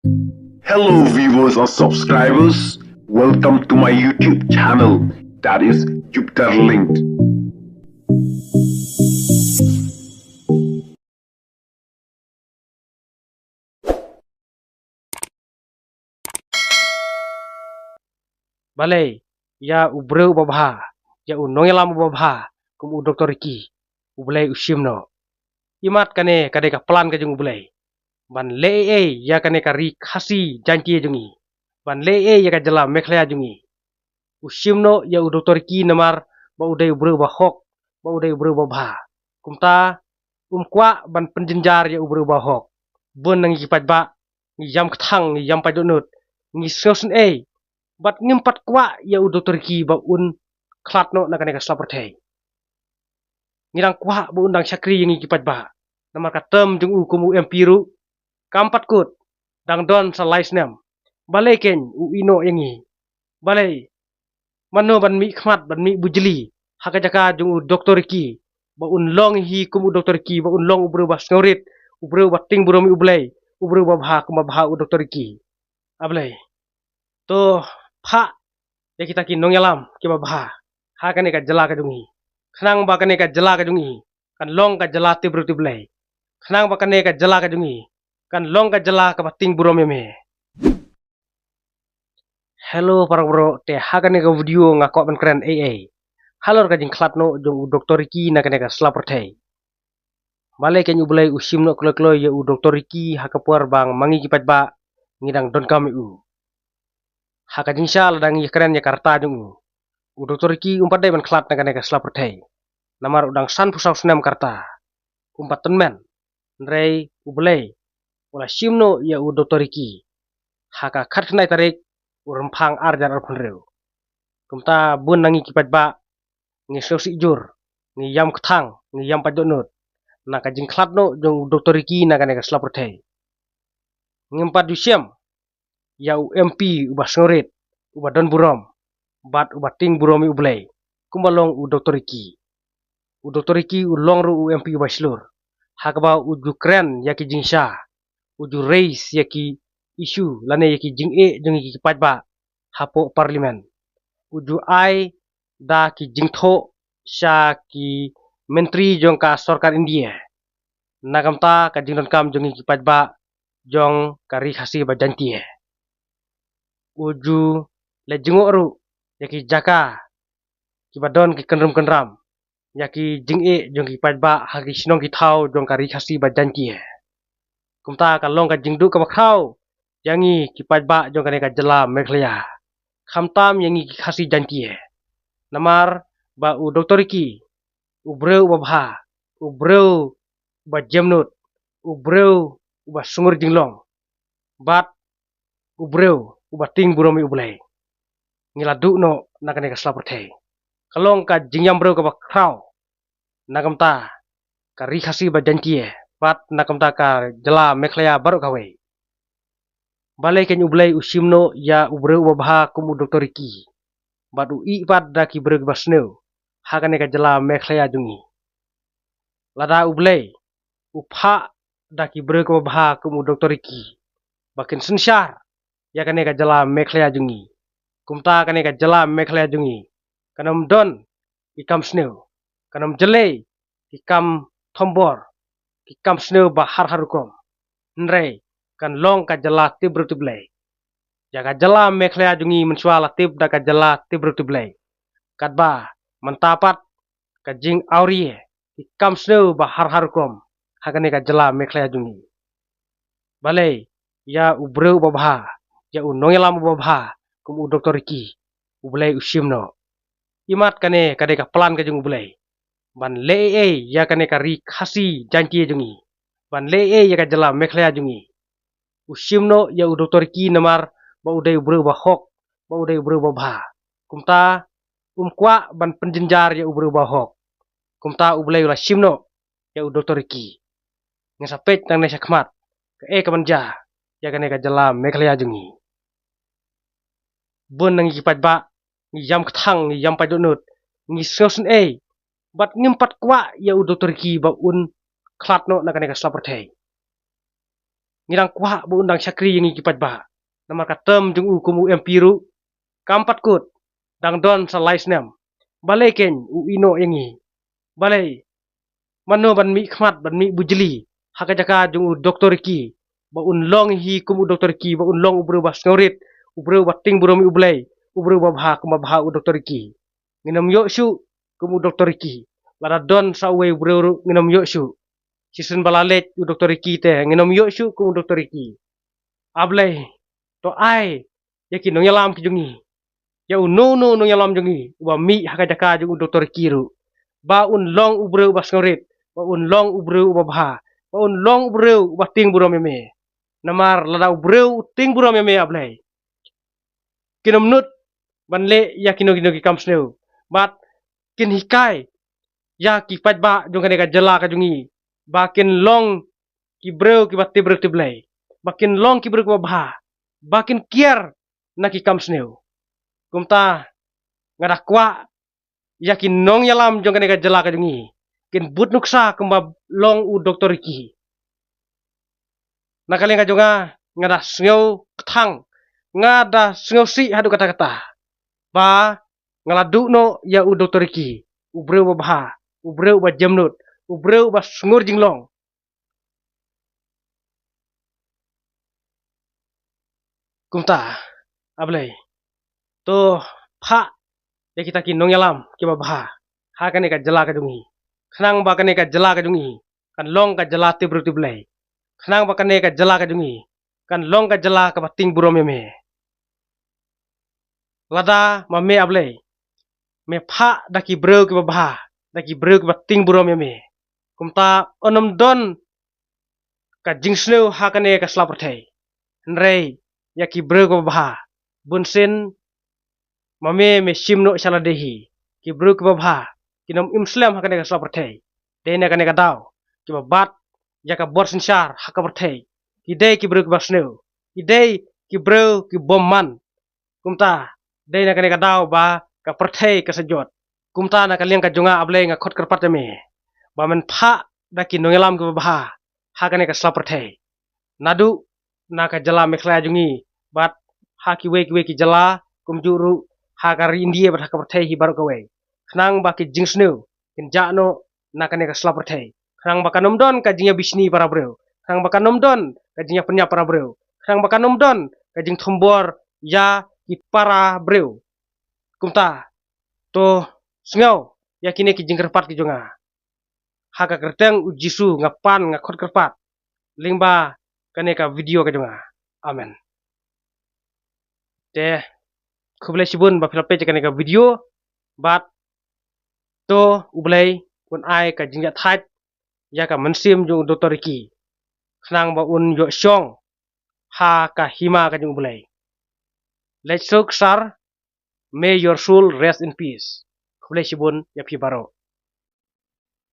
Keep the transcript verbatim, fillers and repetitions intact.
Hello viewers and subscribers, welcome to my YouTube channel, that is Jupiter Linked. Balei, ïa u briew uba bha, ïa u nongïalam uba bha, kum u Doktor Ricky, U Blei u shim noh. Imat kane ka dei ka plan ka jong U Blei ban leh ei ei ïa kane ka ri Khasi Jaiñtia jong ngi, ban leh ei ei ïa ka jylla Meghalaya jong ngi. U shim noh ïa u Doktor Ricky namar ba u dei u briew uba hok, ba u dei u briew uba bha. Kumta um kwah ban pynjynjar ïa u briew uba hok. Bun na ngi ki paidbah ngi ïam kthang, ngi ïam paid dohnud, ngi sngewsynei, bad ngim pat kwah ïa u Doktor Ricky ba un khlad noh na kane ka sla pyrthei. Ngi dang kwah ba un dang shakri ïa ngi ki paidbah, namar ka term jong u kum u M P ruh kam pat kut, dang don sa lai snem. Balei kein u ïeh noh ïa ngi? Balei? Mano ban mih khmat, ban mih bujli ha ka jaka jong u Doktor Ricky, ba un long hi kum u Doktor Ricky, ba un long u briew ba sngewrit, u briew ba tieng burom ïa U Blei, u briew ba bha kum ba bha u Doktor Ricky? A Blei, to phah ïa kita ki nongïalam kiba bha ha kane ka jylla ka jong ngi, khnang ba kane ka jylla ka jong ngi kan long ka jylla tip briew tip Blei, khnang ba kane ka jylla ka jong ngi kan long ka jylla kaba tieng burom ïa me. Hello para bro, te ha kane ka video nga kwah ban kren ei ei halor ka jingkhlad noh jong u Doktor Ricky na kane ka sla pyrthei. Balei kein U Blei u shim noh kloi kloi ïa u Doktor Ricky ha ka por ba ma ngi ki paidbah ngi dang donkam ïa u? Ha ka jingshisha lada ngi kren ïa ka rta jong u, u Doktor Ricky um pat dei ban khlad na kane ka sla pyrthei, namar u dang sanphew saw snem ka rta. Um pat tymmen, hynrei U Blei u la shim noh ïa u Doktor Ricky ha ka khatkhyndai tarik u Rymphang ar hajar arphew hynriew. Kumta bun na ngi ki paidbah ngi sngewsih jur, ngi ïam kthang, ngi ïam paid dohnud na ka jingkhlad noh jong u Doktor Ricky na kane ka sla pyrthei. Ngim pat ju shem ïa u M P uba sngewrit, uba don burom, bad uba tieng burom ïa U Blei, kumba long u Doktor Ricky. U Doktor Ricky u long ruh u M P uba shlur, ha kaba u ju kren ïa ki jingshisha, u ju raise ïa ki issue lane ïa ki jingeh jong ngi ki paidbah hapoh Parliament. U ju ai da ki jingthoh sha ki myntri jong ka sorkar India na ka bynta ka jingdonkam jong ngi ki paidbah jong ka ri Khasi ba Jaiñtia. U ju leit jngoh ruh ïa ki jaka kiba don ki kynrum kynram ïa ki jingeh jong ki paidbah ha ki shnong ki thaw jong ka ri Khasi ba Jaiñtia. Kumta ka long ka jingduh kaba khraw ïa ngi ki paidbah jong kane ka jylla Meghalaya, khamtam ïa ngi ki Khasi Jaiñtia. Namar ba u Doktor Ricky u briew uba bha, u briew uba jemnud, u briew uba sngur jinglong, bad u briew uba tieng burom ïa U Blei. Ngi la duh noh na kane ka sla pyrthei. Ka long ka jingïam briew kaba khraw na ka bynta ka ri Khasi ba Jaiñtia bad na ka bynta ka jylla Meghalaya baroh kawei. Balei kein U Blei u shim noh ïa u briew uba bha kum u Doktor Ricky, bad u ïeh pat da ki briew kiba sniew ha kane ka jylla Meghalaya jong ngi? Lada U Blei u phah da ki briew kiba bha kum u Doktor Ricky ba kin synshar ïa kane ka jylla Meghalaya jong ngi, kumta kane ka jylla Meghalaya jong ngi kan ym don ki kam sniew, kan ym jyllei ki kam thombor, ki kam sniew ba har har rukom. Hynrei kan long ka jylla tip briew tip Blei. Ïa ka jylla Meghalaya jong ngi mynshuwa la tip da ka jylla tip briew tip Blei. Katba mynta pat ka jingawria ki kam sniew ba har har rukom ha kane ka jylla Meghalaya jong ngi. Balei, ïa u briew uba bha, ïa u nongïalam uba bha kum u Doktor Ricky, U Blei u shim noh. Imat kane ka dei ka plan ka jong U Blei ban leh ei ei ïa kane ka ri Khasi Jaiñtia jong ngi, ban leh ei ei ïa ka jylla Meghalaya jong ngi. U shim noh ïa u Doktor Ricky namar ba u dei u briew uba hok, ba u dei u briew uba bha. Kumta um kwah ban pynjynjar ïa u briew uba hok. Kumta U Blei u la shim noh ïa u Doktor Ricky. Ngin sa peit nangne shakhmat kaei kaban jia ïa kane ka jylla Meghalaya jong ngi. Bun na ngi ki paidbah ngi ïam kthang, ngi ïam paid dohnud, ngi sngewsynei, bad ngim pat kwah ïa u Doktor Ricky ba un khlad noh na kane ka sla pyrthei. ngi dang kwah ba un dang shakri ïa ngi ki paidbah. Namar ka term jong u kum u M P ruh kam pat kut, dang don sa lai snem. Balei kein u ïehnoh ïa ngi? Balei? Mano ban mih khmat, ban mih bujli ha ka jaka jong u Doktor Ricky, ba un long hi kum u Doktor Ricky, ba un long u briew ba sngewrit, u briew ba tieng burom ïa u Blei, u briew ba bha kum ba bha u Doktor Ricky? Ngin ym ïoh shuh kum u Doktor Ricky. Lada don sa uwei u briew ruh ngin ym ïoh shuh. Shisien ba la leit u Doktor Ricky te ngin ym ïoh shuh kum u Doktor Ricky. A Blei, to ai ïa ki nongïalam ki jong ngi, ïa uno uno u nongïalam jong ngi uba mih ha ka jaka jong u Doktor Ricky ruh, ba un long u briew uba sngewrit, ba un long u briew uba bha, ba un long u briew uba tieng burom ïa me. Namar lada u briew u tieng burom ïa me, A Blei, kin ym nud ban leh ïa kino kino ki kam sniew, bad kin hikai ïa ki paidbah jong kane ka jylla ka jong ngi ba kin long ki briew kiba tip briew tip Blei, ba kin long ki briew kiba bha, ba kin kiar na ki kam sniew. Kumta nga da kwah ïa ki nongïalam jong kane ka jylla ka jong ngi kin bud nuksa kumba long u Doktor Ricky. Na ka liang ka jong nga, nga da sngew kthang, nga da sngewsih haduh katta katta ba nga la duh noh ïa u Doktor Ricky, u briew uba bha, u briew uba jemnud, u briew uba sngur jinglong. Kumta, A Blei, to phah ïa kita ki nongïalam kiba bha ha kane ka jylla ka jong ngi, khnang ba kane ka jylla ka jong ngi kan long ka jylla tip briew tip Blei, khnang ba kane ka jylla ka jong ngi kan long ka jylla kaba tieng burom ïa me. Lada ma me, A Blei, me phah da ki briew kiba bha, da ki briew kiba tieng burom ïa me, kumta un ym don ka jingsniew ha kane ka sla pyrthei. Hynrei ïa ki briew kiba bha, bunsien ma me, me shim noh sha lade hi. Ki briew kiba bha kin ym im slem ha kane ka sla pyrthei. Dei na kane ka daw kiba bat ïa ka bor synshar ha ka pyrthei ki dei ki briew kiba sniew, ki dei ki briew ki bymman. Kumta dei na kane ka daw ba ka pyrthei ka sa jot. Kumta na ka liang ka jong nga, A Blei, nga khot kyrpad ïa me ba men phah da ki nongïalam kiba bha ha kane ka sla pyrthei, naduh na ka jylla Meghalaya jong ngi bad ha kiwei kiwei ki jylla, kumjuh ruh ha ka ri India bad ha ka pyrthei hi baroh kawei, khnang ba ki jingsniew kin jah noh na kane ka sla pyrthei, khnang ba kan ym don ka jingïabishni para briew, khnang ba kan ym don ka jingïapynïap para briew, khnang ba kan ym don ka jingthombor ïa ki para briew. Kumta to sngew ïa kine ki jingkyrpad ki jong nga. Ha ka kyrteng U Jisu nga pan, nga khot kyrpad lyngba kane ka video ka jong nga. Amen. Te khublei shibun ba phi la peit ïa kane ka video, bad to U Blei un ai ka jingïathait ïa ka mynsiem jong u Doktor Ricky, khnang ba un ïoh shong ha ka hima ka jong U Blei. Leit suk sar, may your soul rest in peace. Khublei shibun ïa phi baroh.